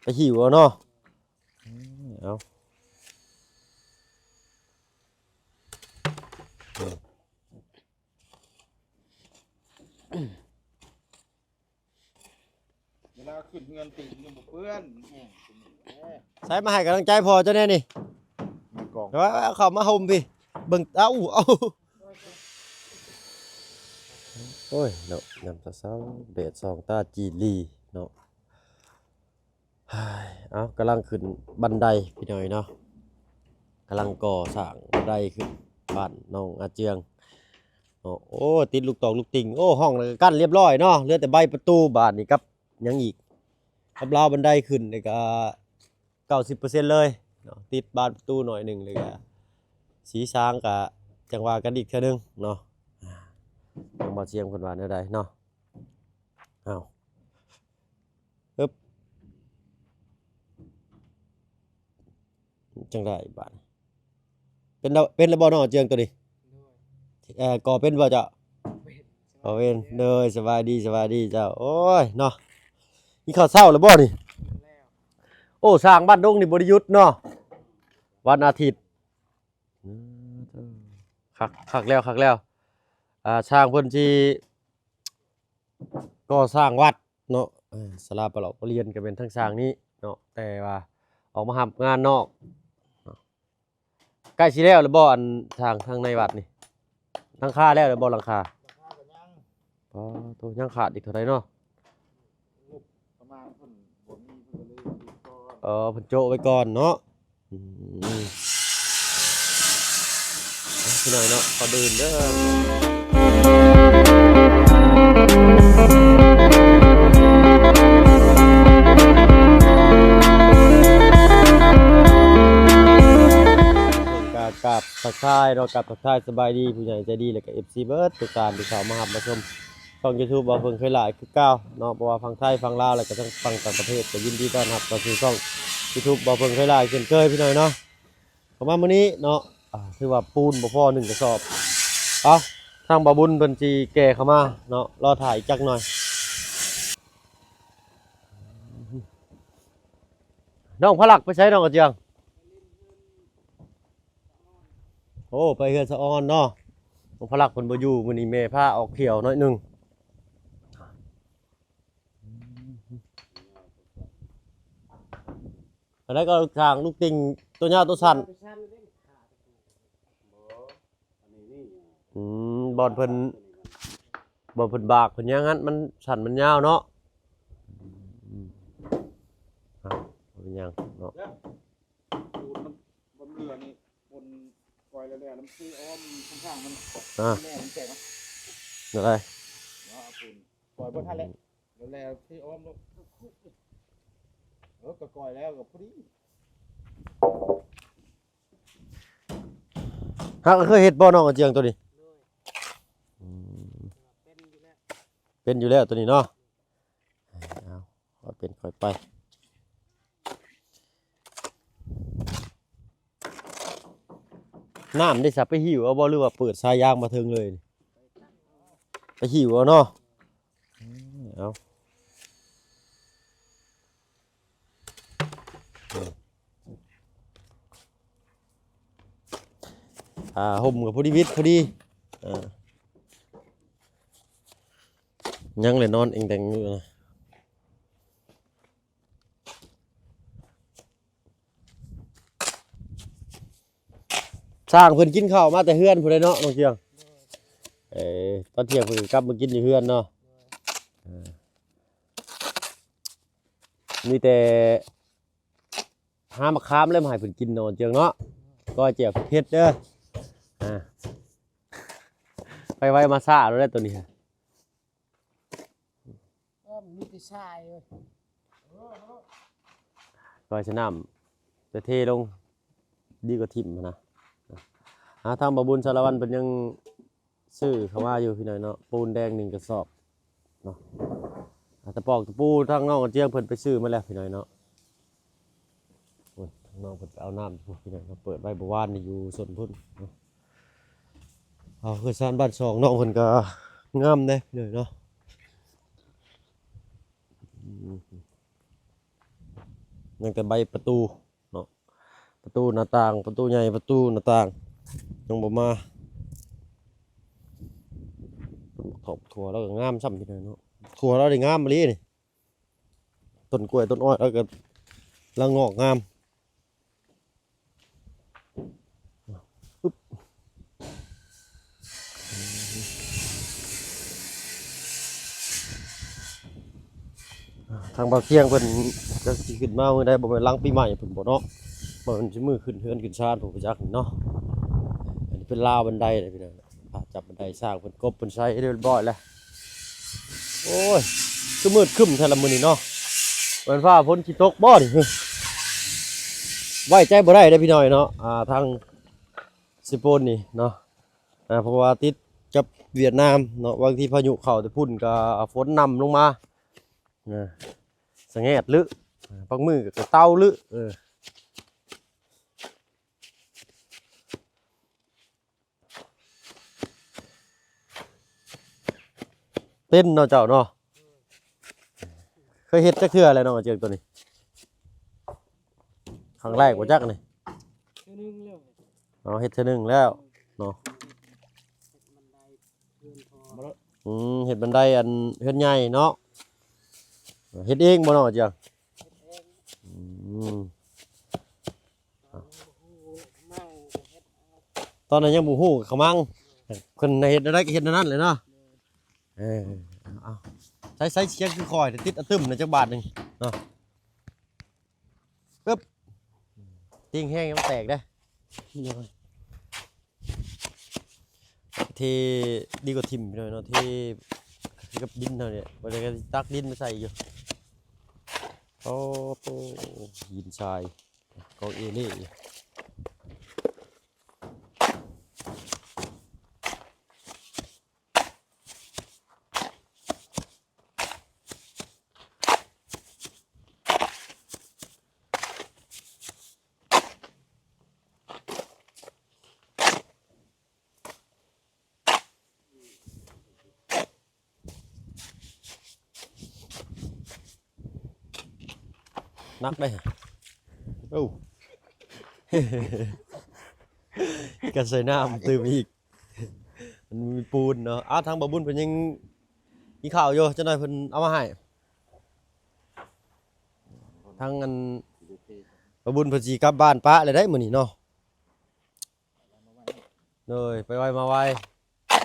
ໄປຫິ້ວເອົາເນາະ. ເອົາ ເວລາຂຶ້ນເຮືອນຕີນຍັງບໍ່ເປື້ອນ ມັນແຫ້ງ. ໃສ່ມາໃຫ້ກຳລັງໃຈພໍ່ເຈົ້າແດ່ນີ້ ມີກອງ ເອົາ ເອົາເຂົ້າມາຫົ່ມພີ້ ເບິ່ງ ເອົາ ເອົາ ໂອ້ຍເນາະ ຍາມເຊົ້າໆ ແດດສ່ອງຕາຈີ່ລີເນາະ. ເອົາ ກຳລັງຂຶ້ນບັນໄດພີ່ນ້ອງເນາະ ກຳລັງກໍ່ສ້າງບັນໄດຂຶ້ນບ້ານນ້ອງອາເຈືອງເນາະ. ໂອ້ ຕິດລູກຕອກລູກຕິ່ງ ໂອ້ ຫ້ອງນັ້ນກໍກັ້ນລຽບລ້ອຍເນາະ ເຫຼືອແຕ່ໃບປະຕູບາດນີ້ກັບຫຍັງອີກ ກັບລາວບັນໄດຂຶ້ນນີ້ກໍເກົ້າສິບເປີເຊັນເລີຍເນາະ. ຕິດບານປະຕູໜ້ອຍໜຶ່ງ ແລ້ວກໍສີສາງກໍຈັ່ງວ່າກັນອີກເທື່ອໜຶ່ງເນາະ. ທາງບ່າວຊຽງເພິ່ນວ່າແນວໃດເນາະ. ເອົາ ອຶບ ຈັ່ງໃດບາດນີ້ ເປັນແລ້ວ ເປັນແລ້ວບໍ່ເນາະ ເຈືອງໂຕນີ້? ເອີ ກໍ່ເປັນບໍ່ເຈົ້າ? ບໍ່ເປັນ. ໂດຍ ສະບາຍດີ ສະບາຍດີເຈົ້າ. ໂອ້ຍເນາະ ກິນເຂົ້າເຊົ້າແລ້ວບໍ່ນີ້? ໂອ້ ຊ່າງບ້ານດົງນີ້ບໍ່ໄດ້ຢຸດເນາະ ວັນອາທິດ. ອືມ ຄັກ ຄັກແລ້ວ ຄັກແລ້ວ. ອ່າ ຊ່າງເພິ່ນຊິ ກໍ່ສ້າງວັດເນາະ ເອີ ສາລາປະຫຼອກປະລຽນກໍແມ່ນທາງສ້າງນີ້ເນາະ ແຕ່ວ່າອອກມາຮັບງານນອກເນາະ. ໃກ້ຊິແລ້ວແລ້ວບໍ່ ອັນທາງ ທາງໃນວັດນີ້ ຫຼັງຄາແລ້ວແລ້ວບໍ່ ຫຼັງຄາ? ຫຼັງຄາກໍຍັງ. ອໍ ໂຕ ຍັງຂາດອີກເທົ່າໃດເນາະ? ປະມານເພິ່ນບໍ່ມີ ເພິ່ນກໍເລີຍເຮັດກ່ອນ. ອໍ ເພິ່ນໂຈະໄວ້ກ່ອນເນາະ. ອືມ ພີ່ນ້ອງເນາະ ຂໍດື່ມເດີ. ກາບ ກາບທັກທາຍເນາະ ກາບທັກທາຍສະບາຍດີຜູ້ໃຫຍ່ໃຈດີ ແລ້ວກໍເອັຟຊີເບິດທຸກທ່ານທີ່ເຂົ້າມາຮັບມາຊົມ ຊ່ອງຢູທູບບ່າວເພິ່ງເຄີຍຫຼ້າຄືເກົ່າເນາະ ບໍ່ວ່າຝັ່ງໄທ ຝັ່ງລາວ ແລ້ວກໍທັງຝັ່ງຕ່າງປະເທດ ກໍຍິນດີຕ້ອນຮັບເຂົ້າສູ່ຊ່ອງຢູທູບບ່າວເພິ່ງເຄີຍຫຼ້າເຊັ່ນເຄີຍ ພີ່ນ້ອງເນາະ. ເຂົ້າມາມື້ນີ້ເນາະ ອ່າ ຖືວ່າປູນບໍ່ພໍໜຶ່ງກະສອບ. ເອົາ ທາງບ່າວບຸນເພິ່ນຊິແກ່ເຂົ້າມາເນາະ ລໍຖ້າອີກຈັກໜ່ອຍ. ນ້ອງພະລັກໄປໃສ ນ້ອງອາເຈືອງ? ໂອ້ ໄປເຮືອນສະອອນເນາະ. ນ້ອງພະລັກເພິ່ນບໍ່ຢູ່ ມື້ນີ້ແມ່ພາອອກທ່ຽວໜ້ອຍໜຶ່ງ. ອັນໃດກໍທາງລູກຕິ່ງ ຕົວຍາວຕົວສັ້ນ. ອືມ ບ່ອນເພິ່ນ ບ່ອນເພິ່ນບາກເພິ່ນຫຍັງຫັ້ນ ມັນສັ້ນມັນຍາວເນາະ. ອືມ ບໍ່ເປັນຫຍັງເນາະ. ປູນມັນ ມັນເຫຼືອນີ້ ປົນກ້ອຍແລ້ວໆ ແລ້ວມັນເທອ້ອມຂ້າງໆ ມັນ ອ່າ ແລ້ວມັນແຕກເນາະ. ແນວໃດ? ວ່າເອົາປູນກ້ອຍເບິດຫັ້ນແຫຼະ ແລ້ວເທອ້ອມໂລດ. ເອີ ກໍກ້ອຍແລ້ວກໍພໍດີ. ຫາກເຄີຍເຮັດບໍ່ ນ້ອງອາເຈືອງ ໂຕນີ້? ໂດຍ ອືມ ເປັນຢູ່ແລ້ວ ເປັນຢູ່ແລ້ວໂຕນີ້ເນາະ. ເອົາ ຄ່ອຍເປັນຄ່ອຍໄປ. ນ້ຳເດ ສະ ໄປຫິ້ວເອົາບໍ່ ຫຼືວ່າເປີດສາຍຢາງມາເທິງເລີຍ? ໄປຫິ້ວເອົາເນາະ. ເອົາ ຜ້າຫົ່ມກໍພໍດີວິດພໍດີ. ເອີ ຍັງແຫຼະ ນອນເອງແດງຢູ່ນະ. ຊ່າງເພິ່ນກິນເຂົ້າມາແຕ່ເຮືອນພຸ້ນແຫຼະເນາະ ນ້ອງຈຽງ. ເອີ ຕອນທ່ຽງເພິ່ນກໍກັບມາກິນຢູ່ເຮືອນເນາະ. ເອີ ມີແຕ່ຫາໝາກຂາມແລ້ວມາໃຫ້ເພິ່ນກິນເນາະ ນ້ອງຈຽງເນາະ. ກ້ອຍແຈ່ວເຜັດເດີ. ອ່າ ໄປໄວມາຊ້າໂລດແຫຼະໂຕນີ້. ເອີ ມີແຕ່ຊາຍເວີຍ. ກໍໃສ່ນ້ຳ ຈະເທລົງ ດີກວ່າຖິ້ມຫັ້ນນະ. ຫາທາງບ່າວບຸນສາລະວັນເພິ່ນຍັງຊື້ເຂົ້າມາຢູ່ພີ່ນ້ອງເນາະ ປູນແດງໜຶ່ງກະສອບເນາະ. ອ່າ ຕະປອກຕະປູທາງນ້ອງອາເຈືອງເພິ່ນໄປຊື້ມາແລ້ວພີ່ນ້ອງເນາະ. ໂອ້ຍ ທາງນ້ອງເພິ່ນໄປເອົານ້ຳຢູ່ພຸ້ນ ພີ່ນ້ອງເນາະ ເປີດໄວ້ເມື່ອວານນີ້ຢູ່ສົນພຸ້ນເນາະ. ເອົາ ເຮືອນຊານບ້ານຊ່ອງນ້ອງເພິ່ນກໍງາມເດ້ພີ່ນ້ອງເນາະ. ອືມ ຍັງແຕ່ໃບປະຕູເນາະ ປະຕູໜ້າຕ່າງ ປະຕູໃຫຍ່ ປະຕູໜ້າຕ່າງ ຍັງບໍ່ມາ. ຖອກຖົ່ວລາວກໍງາມຊ້ຳພີ່ນ້ອງເນາະ ຖົ່ວລາວນີ້ງາມອີ່ຫຼີນີ້. ຕົ້ນກ້ວຍຕົ້ນອ້ອຍລາວກໍລະງອກງາມ. ທາງບ່າວທ່ຽງເພິ່ນຈັກຊິຂຶ້ນມາມື້ໃດ ບໍ່ແມ່ນຫຼັງປີໃໝ່ພຸ້ນບໍ່ເນາະ ບໍ່ແມ່ນຊິມື້ຂຶ້ນເຮືອນຂຶ້ນຊານພຸ້ນບໍ່ຈັກເນາະ. ອັນນີ້ເປັນລາວບັນໄດເດ້ພີ່ນ້ອງ. ອ່າ ຈັບບັນໄດ ສ້າງເພິ່ນກົບເພິ່ນໃສ່ຮຽບຮ້ອຍແລ້ວ. ໂອ້ຍ ຄືມືດຄຶ້ມແທ້ລະມື້ນີ້ເນາະ ແມ່ນຟ້າຝົນຊິຕົກບໍ່ນີ້? ໄວ້ໃຈບໍ່ໄດ້ເດ້ພີ່ນ້ອງເນາະ. ອ່າ ທາງເຊໂປນນີ້ເນາະ ອ່າ ເພາະວ່າຕິດກັບຫວຽດນາມເນາະ ບາງທີພາຍຸເຂົ້າແຕ່ພຸ້ນກໍຝົນນຳລົງມາ ອ່າ ສະແງດລຶ ອ່າ ບາງມື້ກໍເຕົາລຶ ເອີ. ເປັນເນາະເຈົ້າເນາະ ເຄີຍເຮັດຈັກເທື່ອແລ້ວເນາະ ເຈືອກໂຕນີ້? ຄັ້ງແລກບໍ່ຈັກນີ້? ເທື່ອໜຶ່ງແລ້ວ. ອໍ ເຮັດເທື່ອໜຶ່ງແລ້ວເນາະ. ອືມ ເຮັດບັນໄດອັນເຮືອນໃຫຍ່ເນາະ ເຮັດເອງບໍ່ເນາະເຈືອກ? ອືມ ຕອນນັ້ນຍັງບໍ່ຮູ້ຂະມັງ ເພິ່ນໃຫ້ເຮັດແນວໃດກໍເຮັດແນວນັ້ນແຫຼະເນາະ. ເອີ ເອົາ ໃຊ້ ໃຊ້ສຽງຄືຂ້ອຍ ຕິດອະຕຶ້ມນະຈັກບາດໜຶ່ງເນາະ. ປຶບ ຕິ່ງແຮງມັນແຕກເດ້. ເທດີກວ່າຖິ້ມພີ່ນ້ອງເນາະ ເທກັບດິນເຮົານີ້ ບໍ່ໄດ້ກໍຕັກດິນມາໃສ່ຢູ່. ໂອ້ ຫີນຊາຍ ກອງເອເລ່. ໜັກເດ້. ໂອ້ ກະໃສ່ນ້ຳຕື່ມອີກ ມັນມີປູນເນາະ. ອາ ທາງບ່າວບຸນເພິ່ນຍັງກິນເຂົ້າຢູ່ ຈັກໜ່ອຍເພິ່ນເອົາມາໃຫ້. ທາງອັນບ່າວບຸນເພິ່ນຊິກັບບ້ານປະແລ້ວໄດ໋ມື້ນີ້ເນາະ. ໂດຍ ໄປໄວມາໄວ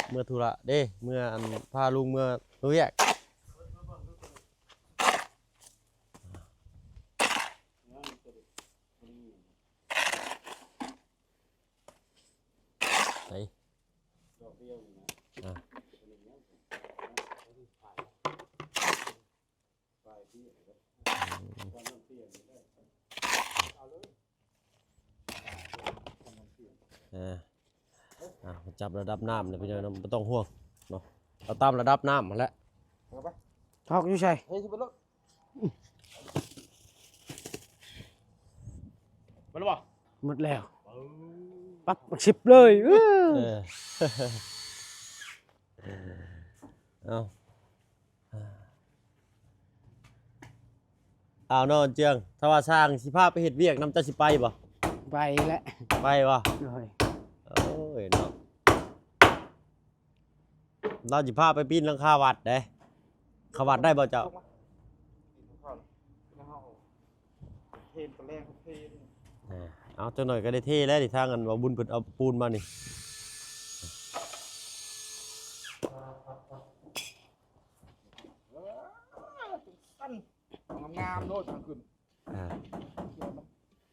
ເມືອທຸລະເດ້ ເມືອອັນ ພາລຸງເມືອ ເມືອວຽກ. ໄປ ອ່າ ເອີ ອ່າ ຈັບລະດັບນ້ຳແລ້ວພີ່ນ້ອງເນາະ ບໍ່ຕ້ອງຫ່ວງເນາະ ເອົາຕາມລະດັບນ້ຳຫັ້ນແຫຼະ. ເອົາໄປ ຖອກຢູ່ໃສ? ເຮີ້ຍ ຂຶ້ນໄປໂລດ. ໝົດແລ້ວບໍ່? ໝົດແລ້ວ. ເອີ ປັບ ສິບເລີຍ. ເອີ ເອີ ເອົາ. ອ້າວ ນ້ອງເຈືອງ ຖ້າວ່າຊ່າງຊິພາໄປເຮັດວຽກນຳ ເຈົ້າຊິໄປບໍ່? ໄປແຫຼະ. ໄປບໍ່? ໂດຍ. ໂອ້ຍເນາະ ລາວຊິພາໄປປີນຫຼັງຄາວັດເດ້. ເຂົ້າວັດໄດ້ບໍ່ເຈົ້າ? ເທນຕະແລງເທນ. ເອີ ເອົາ ຈັກໜ້ອຍກໍໄດ້ເທແລ້ວນີ້ ທາງອັນວ່າບຸນເພິ່ນເອົາປູນມານີ້. ເອີ ຈັ່ງຊັ້ນ ງາມໆໂລດທາງຂຶ້ນ. ອ່າ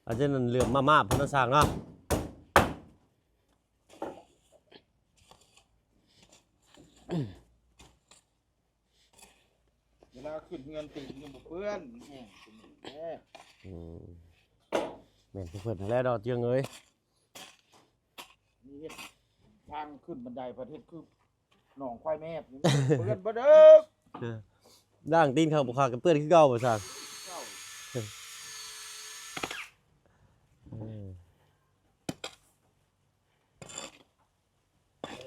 ເອົາຈັ່ງນັ້ນເຫຼືອມມາບໆພຸ້ນນະຊ່າງເນາະ. ເວລາຂຶ້ນເຮືອນຕີນຍັງບໍ່ເປື້ອນ ມັນແຫ້ງຂຶ້ນເດ້. ອືມ ແມ່ນຄືເພິ່ນຫັ້ນແຫຼະເນາະ ເຈືອງເອີຍ. ມີເຮັດທາງຂຶ້ນບັນໄດປະເທດຄືໜອງຄວາຍແມບນີ້ ເປື້ອນບໍ່ເດີ. ເອີ ລ້າງຕີນເຂົ້າບໍ່ຂາດກໍເປື້ອນຄືເກົ່າບໍ່ຊ່າງ? ເກົ່າ. ເອີ.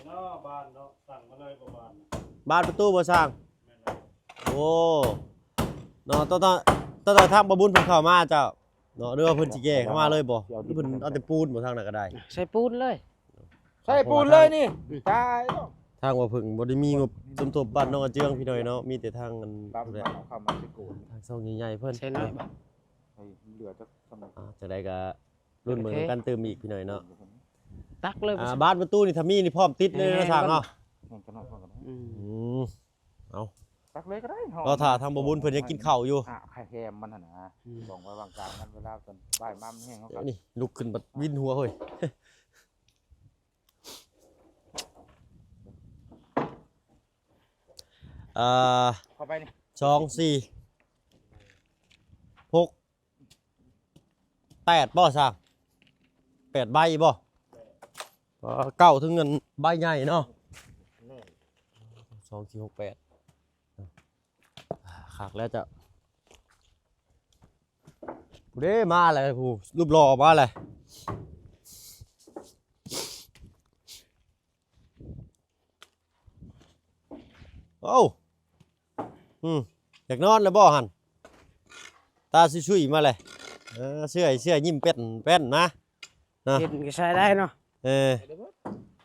ເນາະ ບານເນາະ ຕັ້ງມາເລີຍບໍ່ບານນະ ບານປະຕູບໍ່ຊ່າງ? ແມ່ນແລ້ວ. ໂອ້ ເນາະ ຕອນ ຕອນ ຕອນທາງບ່າວບຸນເພິ່ນເຂົ້າມາເຈົ້າ ເນາະ ຫຼືວ່າເພິ່ນຊິແກ້ເຂົ້າມາເລີຍບໍ່ ຫຼືເພິ່ນເອົາແຕ່ປູນບໍ່ ທາງນັ້ນກໍໄດ້ ໃສ່ປູນເລີຍ ໃສ່ປູນເລີຍນີ້ ອືມ ຕາຍແລ້ວ ທາງວ່າເພິ່ນບໍ່ໄດ້ມີງົບສົມທົບບ້ານໜອງອາເຈືອງພີ່ນ້ອງເນາະ ມີແຕ່ທາງອັນ ຕາມ ຜູ້ໃດ ເອົາເຂົ້າມາໃສ່ໂກນ ທາງຊ່ອງໃຫຍ່ໆເພິ່ນ ໃສ່ໜ້ອຍບໍ່ ໃສ່ເຫຼືອຈັກສ່ຳໃດ ອ່າ ຈັ່ງໃດກໍລຸ້ນເບິ່ງນຳກັນຕື່ມອີກພີ່ນ້ອງເນາະ ຕັກເລີຍ ອ່າ ບານປະຕູນີ້ຖ້າມີນີ້ພ້ອມຕິດເລີຍເນາະ ແມ່ນ ຊ່າງເນາະ ແມ່ນ ກັນເນາະ ພ້ອມກັນ ອືມ ອືມ ເອົາ ຕັກເລີຍກໍໄດ້ ລໍຖ້າທາງບໍ່ບຸນເພິ່ນຍັງກິນເຂົ້າຢູ່ ອ່າ ໄຂ່ແຮມມັນຫັ້ນນະ ອືມ ລອງໄວ້ວາງກາງມັນ ເວລາຕອນບ່າຍມາມັນແຫ້ງ ເຮົາກໍ ນີ້ລຸກຂຶ້ນບັດວິນຫົວເຮີ້ຍ ເອີ່ ເຂົ້າໄປນີ້ ສອງ ສີ່ ຫົກ ແປດບໍ່ຊ່າງ ແປດໃບບໍ່ ເອີ ເກົ້າເຖິງອັນໃບໃຫຍ່ເນາະ ສອງ ສີ່ ຫົກ ແປດ ຄັກແລ້ວເຈົ້າ ຜູ້ເດ້ມາແລ້ວ ຜູ້ຮູບຫຼໍ່ມາແລ້ວ. ໂອ້ ອືມ ຢາກນອນແລ້ວບໍ່ຫັ້ນ ຕາຊຸຍໆມາແລ້ວ ເອີ ເຊື່ອ ເຊື່ອ ຍິ້ມແປ້ນໆມາ ນະ ເຫັນກໍໃຊ້ໄດ້ເນາະ ເອີ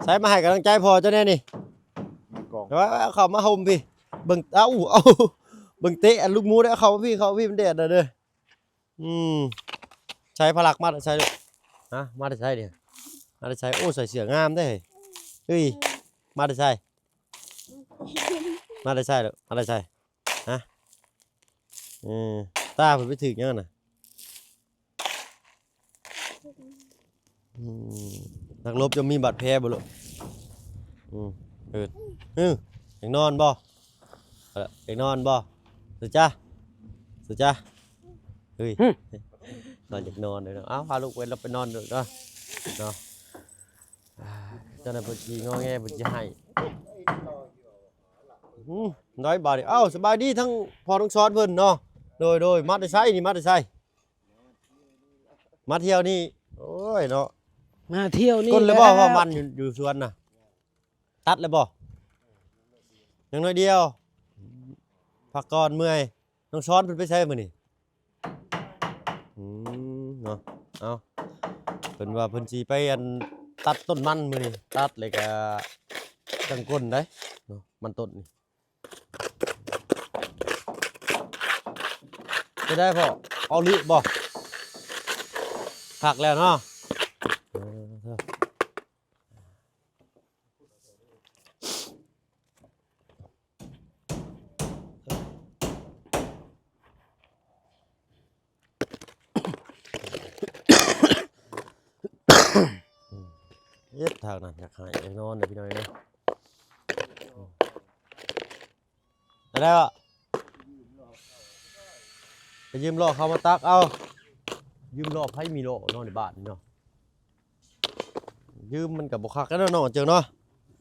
ໃຊ້ມາໃຫ້ກຳລັງໃຈພໍ່ເຈົ້າແດ່ນີ້ ແມ່ນກອງ ແຕ່ວ່າເອົາເຂົ້າມາຫົ່ມພີ້ ເບິ່ງ ເອົາ ເອົາ ເບິ່ງເຕະອັນລູກໝູເດ້ ເອົາເຂົ້າມາພີ້ ເຂົ້າມາພີ້ ມັນແດດນະເດີ. ອືມ ໃສ ພະລັກ ມາແຕ່ໃສລູກ ຮະ ມາແຕ່ໃສນີ້ ມາແຕ່ໃສ ໂອ້ ໃສ່ເສື້ອງາມແທ້ ເອີຍ ມາແຕ່ໃສ ມາແຕ່ໃສລູກ ມາແຕ່ໃສ ຮະ ເອີ ຕາເພິ່ນໄປຖືກຫຍັງຫັ້ນນະ ອືມ ນັກລົບຈະມີບາດແຜບໍ່ລູກ ອືມ ເອີ ອື ຢາກນອນບໍ່ ເອີ ຢາກນອນບໍ່ ສຸຈາ ສຸຈາ ເຮີ້ຍ ຫຶ ນອນ ຢາກນອນເດີເນາະ ເອົາ ພາລູກໄປ ລະໄປນອນເດີເນາະ ເນາະ ອ່າ ເຈົ້ານາຍເພິ່ນຊິງໍແງ ເພິ່ນຊິໄຫ້ ຫື ໄດ້ບາດນີ້ ເອົ້າ ສະບາຍດີທັງພໍ່ທັງສອນເພິ່ນເນາະ ໂດຍ ໂດຍ ມາແຕ່ໃສນີ້ ມາແຕ່ໃສ ມາທ່ຽວນີ້ ໂອ້ຍເນາະ ມາທ່ຽວນີ້ ກົນແລ້ວບໍ່ ແລ້ວ ເພາະມັນຢູ່ ຢູ່ສວນນະ ຕັດແລ້ວບໍ່ ຍັງໜ້ອຍດຽວ ພັກກ່ອນເມື່ອຍ ນ້ອງຊອນເພິ່ນໄປໃສມື້ນີ້ ອືມ ເນາະ ເອົາ ເພິ່ນວ່າເພິ່ນຊິໄປ ອັນ ຕັດຕົ້ນມັນມື້ນີ້ ຕັດແລ້ວກະຈັ່ງກົນໄດ໋ເນາະ ມັນຕົ້ນນີ້ ເປັນໃດພໍ່ ເອົາລິບໍ່ ຄັກແລ້ວເນາະ ເອີ ເຮັດທາງນັ້ນຢາກໄຫ້ຢາກນອນເດີພີ່ນ້ອງເອີຍ ໄດ້ແລ້ວ ໄປຢືມລໍ້ເຂົາມາຕັກເອົາ ຢືມລໍ້ ໃຜມີລໍ້ເນາະໃນບ້ານນີ້ເນາະ ຢືມມັນກໍບໍ່ຄັກແລ້ວເນາະ ນ້ອງເຈີເນາະ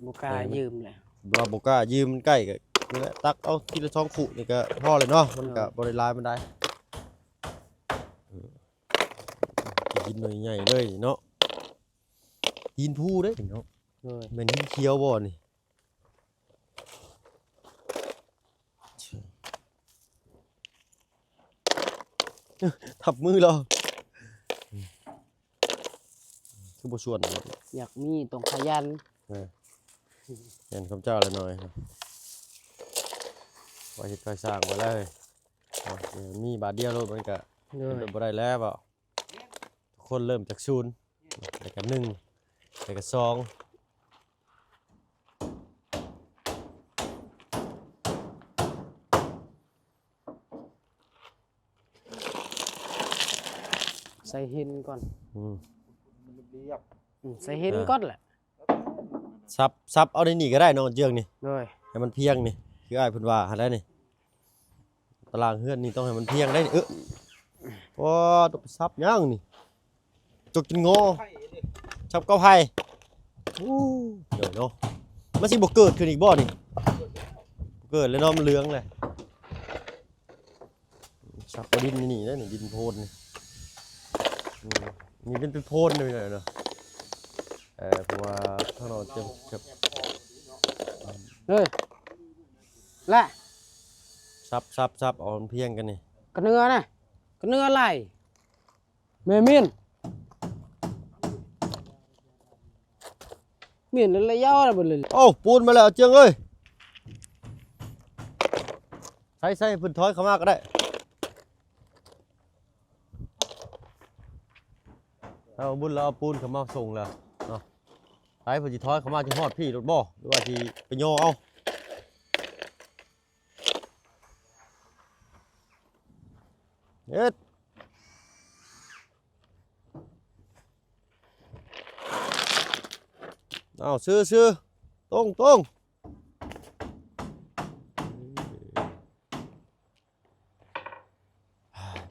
ບໍ່ກ້າຢືມແຫຼະ ເອີ ບໍ່ກ້າຢືມ ມັນໃກ້ກໍນີ້ແຫຼະ ຕັກເອົາທີລະສອງຄຸນີ້ກໍພໍແລ້ວເນາະ ມັນກໍບໍ່ໄດ້ຫຼາຍປານໃດ ເອີ ກິນໜ່ວຍໃຫຍ່ເລີຍເນາະ ຕີນພູເດ້ເນາະ ໂດຍ ແມ່ນຫີນຂຽວບໍ່ນີ້ ທັບມືລາວ ຄືບໍ່ຊວນ ຢາກມີຕ້ອງຂະຫຍັນ ເອີ ແມ່ນຄຳເຈົ້າລະໜ້ອຍ ວ່າເຮັດກ່ອສ້າງໄປເລີຍ ເອົາ ມີບາດດຽວໂລດ ມັນກະ ໂດຍ ເປັນໄປບໍ່ໄດ້ແລ້ວ ເວົ້າ ທຸກຄົນເລີ່ມຈາກສູນ ແລ້ວກະໜຶ່ງ ແລ້ວກະສອງ ໃສ່ຫີນກ່ອນ ອືມ ອືມ ໃສ່ຫີນກ່ອນແຫຼະ ສັບ ສັບເອົາໃນນີ້ກໍໄດ້ເນາະ ເຈື່ອງນີ້ ໂດຍ ໃຫ້ມັນພຽງນີ້ ຄືອ້າຍເພິ່ນວ່າຫັ້ນແຫຼະນີ້ ຕາລາງເຮືອນນີ້ຕ້ອງໃຫ້ມັນພຽງໄດ໋ນີ້ ເອີ ໂອ້ ຕ້ອງໄປສັບຫຍັງນີ້ ຕົວກິນງໍ ສັບເກົາໄຜ່ ໂອ້ ເດີເນາະ ມັນຊິບໍ່ເກີດຂຶ້ນອີກບໍ່ນີ້ ບໍ່ເກີດແລ້ວເນາະ ມັນເຫຼືອງແລ້ວ ສັບເອົາດິນນີ້ ນີ້ເດ້ນີ້ ດິນໂພນນີ້ ອືມ ນີ້ເປັນ ເປັນໂພນເດ້ເນາະ ເອີ ເພາະວ່າທາງນອກຈະ ຈະ ເອີ ລະ ສັບ ສັບ ສັບ ເອົາມັນພຽງກັນນີ້ ກະເໜືອນະ ກະເໜືອໄຫຼ ແມ່ນ ແມ່ນ ແມ່ນແລ້ວ ລະຍາວແລ້ວ ເບິ່ງເລີຍ. ໂອ້ ປູນມາແລ້ວ ເຈີງເອີຍ. ໃສ່ ໃສ່ ເພິ່ນຖອຍເຂົ້າມາກໍໄດ້. ເອົາບຸນລາວເອົາປູນເຂົ້າມາສົ່ງແລ້ວເນາະ. ໃສ່ ເພິ່ນຊິຖອຍເຂົ້າມາ ຊິຮອດພີ້ໂລດບໍ່ ຫຼືວ່າຊິໄປຍໍເອົາ? ເຮັດ ເອົາ ຊື່ໆ ຕົງໆ.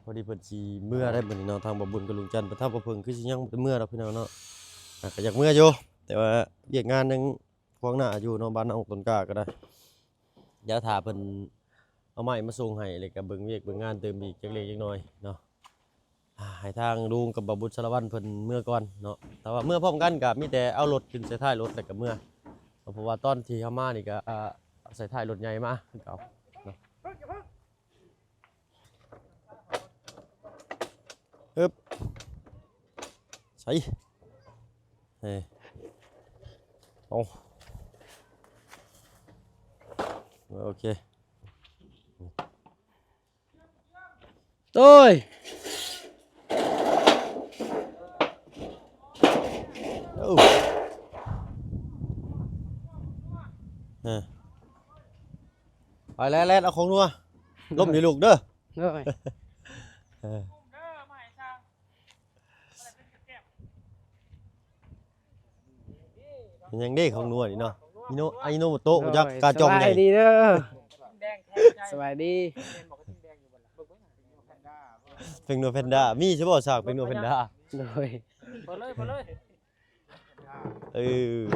ພໍດີເພິ່ນຊິເມືອໄດ໋ມື້ນີ້ເນາະ ທາງບ່າວບຸນກັບລຸງຈັນ. ທາງບ່າວເຜິ້ງຄືຊິຍັງບໍ່ໄດ້ເມືອດອກພີ່ນ້ອງເນາະ. ອ່າ ກໍຢາກເມືອຢູ່ ແຕ່ວ່າວຽກງານຍັງຂວາງໜ້າຢູ່ເນາະ ບ້ານນ້ອງຕົ້ນກ້າກໍໄດ້. ດຽວຖ້າເພິ່ນເອົາໄມ້ມາສົ່ງໃຫ້ ແລ້ວກໍເບິ່ງວຽກເບິ່ງງານຕື່ມອີກຈັກເລັກຈັກນ້ອຍເນາະ. ອ່າ ໃຫ້ທາງລຸງກັບບ່າວບຸນສາລະວັນເພິ່ນເມືອກ່ອນເນາະ. ຖ້າວ່າເມືອພ້ອມກັນກໍມີແຕ່ເອົາລົດຂຶ້ນໃສ່ທ້າຍລົດແລ້ວກໍເມືອ. ເພາະວ່າຕອນທີ່ເຮົາມານີ້ກໍ ອ່າ ໃສ່ທ້າຍລົດໃຫຍ່ມາຄືເກົ່າເນາະ. ອຶບ ໃສ່ ເອີ ໂອ ໂອເຄ. ໂອ້ຍ ໂອ້ ເອີ ໄປແລ່ນໆ ເອົາຂອງນົວ ລົມຢູ່ລູກເດີ. ໂດຍ ເອີ ມັນຍັງເດ້ຂອງນົວນີ້ເນາະ ມີໂນ ອາຍິໂນໂມໂຕະ ໂດຍ ຈັກກາຈ່ອງໃຫຍ່. ສະບາຍດີເດີ ສະບາຍດີ. ເປັນນົວແພນດ້າ ມີໃຊ່ບໍ່? ສາກເປັນນົວແພນດ້າ. ໂດຍ ເປີດເລີຍ ເປີດເລີຍ. ເອີ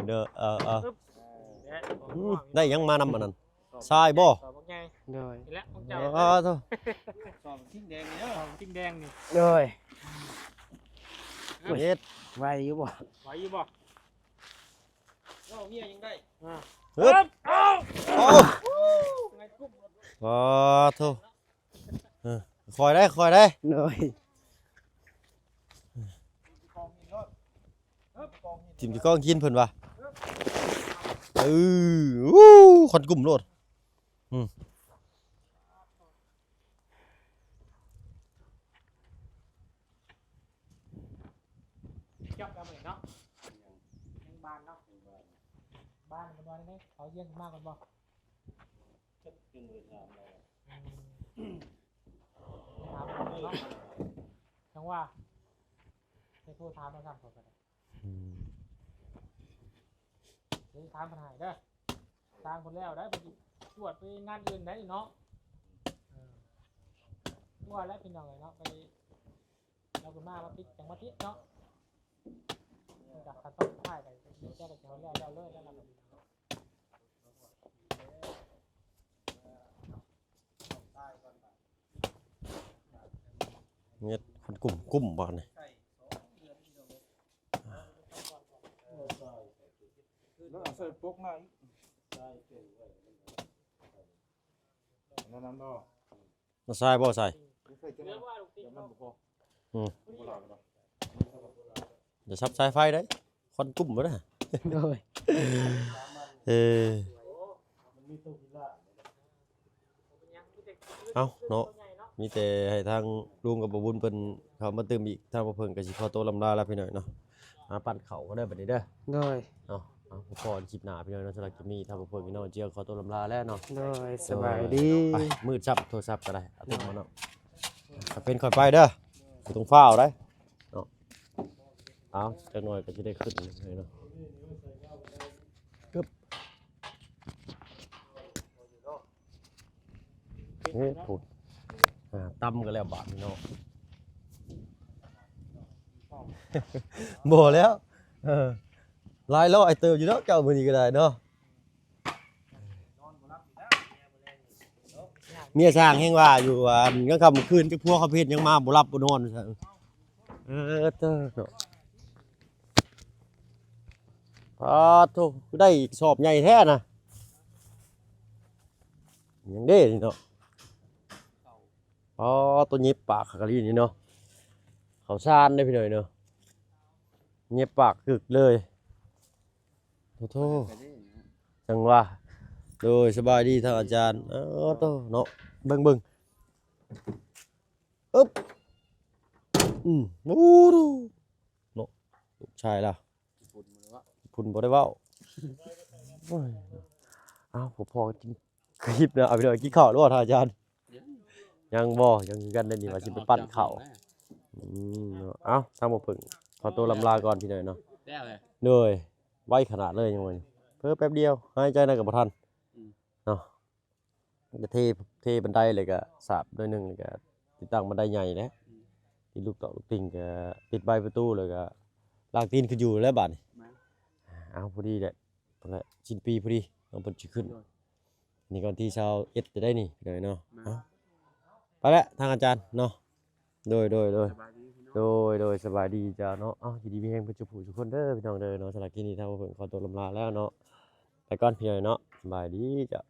ເດີ ເອີ ເອີ ອຶບ ອືມ ໄດ້ຫຍັງມານຳອັນນັ້ນ? ຊາຍບໍ່? ດອກບັກໃຫຍ່ ໂດຍ ນີ້ແຫຼະຂອງເຈົ້າ. ອໍ ໂທ້ ສອງຖິ້ມແດງນີ້ເດີ ສອງຖິ້ມແດງນີ້ ໂດຍ. ເຮັດ ໄຫວຢູ່ບໍ່? ໄຫວຢູ່ບໍ່? ເວົ້າເມຍຍັງໄດ້ ອ່າ ເອີ ໂອ້ ອໍ ໂທ້ ເອີ ຄ່ອຍໄດ໋ ຄ່ອຍໄດ໋. ໂດຍ ຖິ້ມຢູ່ກ້ອງຫີນເພິ່ນວ່າ. ເອີ ໂອ້ ຄວັນກຸ້ມໂລດ. ອືມ ຈັບແລ້ວມື້ນີ້ເນາະ ຍັງບານເນາະ ບານເພິ່ນວ່າແນວໃດ ເຂົາຢ້ຽງຂຶ້ນມາກ່ອນບໍ່? ຈັກຈຶ່ງໄປຖາມລາວ ອືມ ໄປຖາມລາວເນາະ ຈັ່ງວ່າ ໄປໂທຖາມລາວຊ້ຳເຂົາກໍໄດ້. ອືມ ດຽວຊິຖາມເພິ່ນໃຫ້ເດີ ສ້າງເພິ່ນແລ້ວໄດ໋ ເພິ່ນຊິຈວດໄປງານອື່ນໄດ໋ເນາະ. ເອີ ຕົວະແລ້ວພີ່ນ້ອງເອີຍເນາະ ໄປ ລາວຂຶ້ນມາ ມາຕິດ ຈັ່ງມາຕິດເນາະ. ມັນກໍຂັ້ນຕອນສຸດທ້າຍກໍມີແຕ່ໄດ້ເຂົາແລ້ວ ແລ້ວເລີຍ ແລ້ວລາວກໍ ເຮັດຄັນກຸ້ມ ກຸ້ມບາດນີ້ ແລ້ວເອົາໃສ່ປົກໜ້າອີກ ອັນນັ້ນບໍ່? ມາຊາຍບໍ່ຊາຍ? ອືມ ຢ່າສັບສາຍໄຟໄດ໋ ຄວັນກຸ້ມບໍ່ໄດ້. ໂດຍ ເອີ ເອົາເນາະ ມີແຕ່ໃຫ້ທາງລຸງກັບປ້າບຸນເພິ່ນເຂົ້າມາຕື່ມອີກ ທາງບໍ່ເພິ່ງກໍຊິຂໍໂຕລ່ຳລາແລ້ວພີ່ນ້ອງເນາະ. ມາປັ້ນເຂົ້າກໍໄດ້ບັດນີ້ເດີ. ໂດຍ ເນາະ ເອົາ ພໍ້ກັນຄລິບໜ້າພີ່ນ້ອງເນາະ. ສຳລັບຄລິບນີ້ ທາງບໍ່ເພິ່ງພີ່ນ້ອງເຈົ້າຂໍໂຕລ່ຳລາແລ້ວເນາະ. ໂດຍ ສະບາຍດີ. ໄປ ມືດຊ້ຳໂທລະສັບກໍໄດ້ ເອົາຕົກມາເນາະ. ຖ້າເປັນຂ້ອຍໄປເດີ ບໍ່ຕ້ອງຟ້າວໄດ໋ເນາະ. ເອົາ ຈັກໜ້ອຍກໍຊິໄດ້ຂຶ້ນເລີຍເນາະ. ກຶບ ໂອ້ ພຸ້ນ ອ່າ ຕຳກັນແລ້ວບາດນີ້ເນາະ. ບໍ່ແລ້ວ ເອີ ຫຼາຍຮ້ອຍເຕີບຢູ່ດອກເຈົ້າມື້ນີ້ກໍໄດ້ເນາະ. ເມຍຊ່າງແຮ່ງວ່າຢູ່ວ່າ ອັນກາງຄ່ຳກາງຄືນຈັກຜົວເຂົາເຮັດຫຍັງມາບໍ່ຫຼັບບໍ່ນອນ. ເອີ ເຕີເນາະ ປາໂທ້ ຄືໄດ້ສອບໃຫຍ່ແທ້ນະ. ຫຍັງເດ້ນີ້ເນາະ ອໍ ໂຕເຫຍິບປາກຄັກອີ່ຫຼີນີ້ເນາະ. ເຂົ ເຂົ້າສານເດ້ພີ່ນ້ອງເນາະ ເຫຍບປາກກຶກເລີຍ. ໂອ້ໂທ ຈັງຫວະ. ໂດຍ ສະບາຍດີທ່ານອາຈານ. ເອີ ໂຕເນາະ ເບິ່ງໆ ອຶບ ອືມ ໂອ້ ເນາະ ລູກຊາຍລາວ ເພິ່ນບໍ່ໄດ້ເວົ້າ. ໂອ້ຍ ເອົ້າ ພໍໆ ກິນຄລິບນະ. ເອົາ ພີ່ນ້ອງ ກິນເຂົ້າແລ້ວບໍ່ທ່ານອາຈານ? ຍັງ ຍັງບໍ່? ຍັງຄືກັນເດ້ນີ້ ວ່າຊິໄປປັ້ນເຂົ້າ. ອືມ ເອົາ ທາງບໍ່ເພິ່ງ ຂໍຕົວລຳລາກ່ອນພີ່ນ້ອງເນາະ. ໂດຍ ໄວຂະໜາດເລີຍ ຍັງວ່າເຜີແປັບດຽວ ຫາຍໃຈນຳກໍບໍ່ທັນ ອືມ ເນາະ. ກະເທ ເທບັນໄດ ແລ້ວກະສາບໜ້ອຍໜຶ່ງ ແລ້ວກະຕິດຕັ້ງບັນໄດໃຫຍ່ແຫຼະ ອືມ ຕິດລູກຕອກລູກຕິ່ງ ກະປິດບານປະຕູ ແລ້ວກະລ້າງຕີນຄືຢູ່ແລ້ວບາດນີ້. ແມ່ນ ເອົາ ພໍດີແຫຼະ ພຸ້ນແຫຼະ ສິ້ນປີພໍດີ ນ້ອງເພິ່ນຊິຂຶ້ນ. ໂດຍ ນີ້ກະວັນທີຊາວເອັດຈະໄດ້ນີ້ ພີ່ນ້ອງເນາະ. ແມ່ນ ເອົາ ໄປແລ້ວ ທາງອາຈານເນາະ. ໂດຍ ໂດຍ ໂດຍ ສະບາຍດີພີ່ນ້ອງ. ໂດຍ ໂດຍ ສະບາຍດີເຈົ້າເນາະ. ເອົ້າ ຢູ່ດີມີແຮງເບິດສູ່ຜູ້ສູ່ຄົນເດີພີ່ນ້ອງເດີເນາະ. ສຳລັບຄລິບນີ້ ທາງເພິ່ນຂໍຕົວລຳລາແລ້ວເນາະ ໄປກ່ອນພີ່ນ້ອງເນາະ. ສະບາຍດີເຈົ້າ.